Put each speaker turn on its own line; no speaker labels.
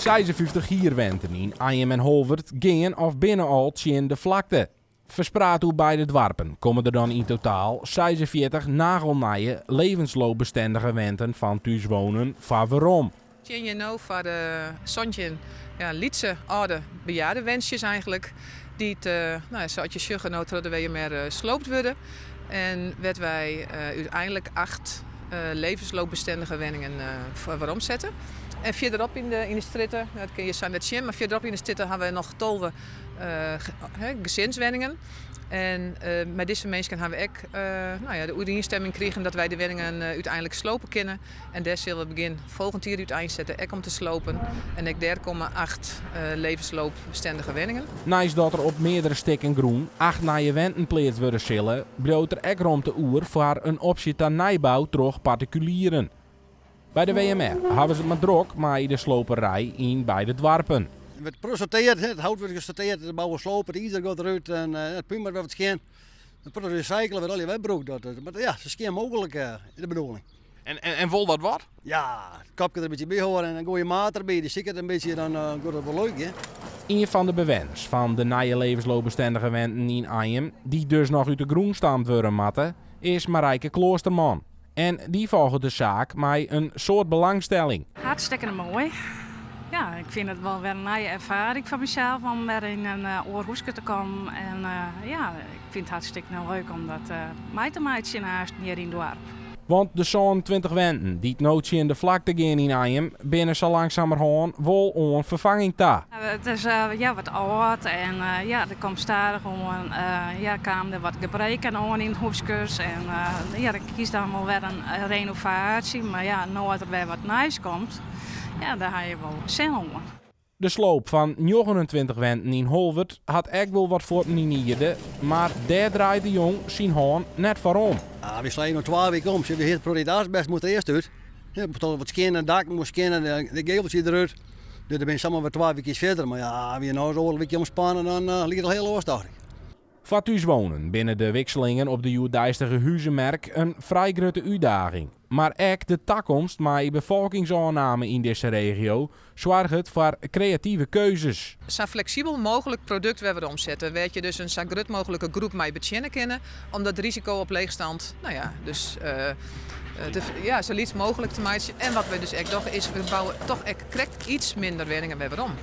56 hierwenten yn Anjum en Holwert gean of binne al tsjin de flakte. Ferspraat oer beide doarpen komme der dan yn totaal 46 nagelnije levensloopbestendige wenten fan Thús Wonen foar werom.
Tsjinje no foar de 17, ja, lytse âlde bejaardewentsjes eigentlik, dy't, no, sa't je sjogge no troch de WMR sloopt wurde. En wêr't wy úteinlik acht levensloopbestendige wenningen foar werom sette. En fierderop yn de strjitte, dat kinne je sa net sjen, mar fierderop yn de strjitte hawwe wy noch 12 gesinswenningen. En mei dizze minsken hawwe we ek, no ja, de oerienstemming krigen dat wy de wenningen úteinlik slope kinne. En dêr sille we begjin folgjend jier úteinsette ek om te slopen. En ek dêr komme acht levensloopbestendige wenningen.
Neist dat der op meardere stikken grûn acht nije wenten pleatst wurde sille, bliuwt der ek romte oer foar in opsje ta nijbou troch partikulieren. By de WMR hawwe se it mar drok mei de sloperij yn beide doarpen.
Der wurdt prosorteard, it hout wurdt gesorteerd, de bouwe slopen, it izer giet derút en it pún moat wer wat skjin. It produkt recyclen wurdt allegear wer brûkt. Mar ja, sa skjin mooglik is de bedoeling.
En wol dat wat?
Ja, it kopke der in bytsje by hâlde en in goede maat derby, dy siket in bytsje, dan giet it wol leuk, hè.
Ien fan de bewenners fan de nije levensloopbestendige wenten yn Anjum, dy't dus noch út de grûn stampt wurde moatte, is Marijke Kloosterman. En dy folget de saak mei in soad belangstelling.
Hartstikke moai. Ja, ik fyn it wol wer in nije erfaring foar mysels om wer yn in oar húske te kommen. En ja, ik fyn it hartstikke leuk om dat mei te meitsjen aanst hjir yn it doarp.
Want de 27 wenten dy't no tsjin de flakte gean yn Anjum binne sa langsumerhân wol oan ferfanging ta.
It is, ja, wat âld en ja, der komt stadichoan, ja, kaam der wat gebreken oan yn húskes en ja, dan kiest dan wol wer in renovaasje, mar ja, no as der wer wat nijs komt, ja, dêr ha je wol sin oan.
De sloop fan 29 wenten yn Holwert hat ek wol wat fuotten yn 'e ierde, mar dêr draait De Jong syn hân net foar om.
Wy sleine no twa wiken om. Sjoch, it produkt asbest moat der earst út. Der moat wat skjin, it dak moat skjin, de geveltsje derút. Dus dan binne samar wer twa wykjes fierder. Mar ja, wie no ris oardel wykje omspannen, dan liket it al hiel oars, tocht ik.
Foar Thús Wonen binne de wikselingen op de hjoeddeistige huzemerk in frij grutte útdaging. Mar ek de takomst mei befolkingsôfname yn dizze regio soarget foar kreative keuzes.
Sa fleksibel mooglik produkt wer werom sette, wêr't je dus in sa grut mooglike groep mei betsjinne kinne, om dat risiko op leechstand, no ja, dus te, ja, sa lyts mooglik te meitsjen. En wat we dus ek dogge is, we bouwe toch ek krekt iets minder wenningen wer werom.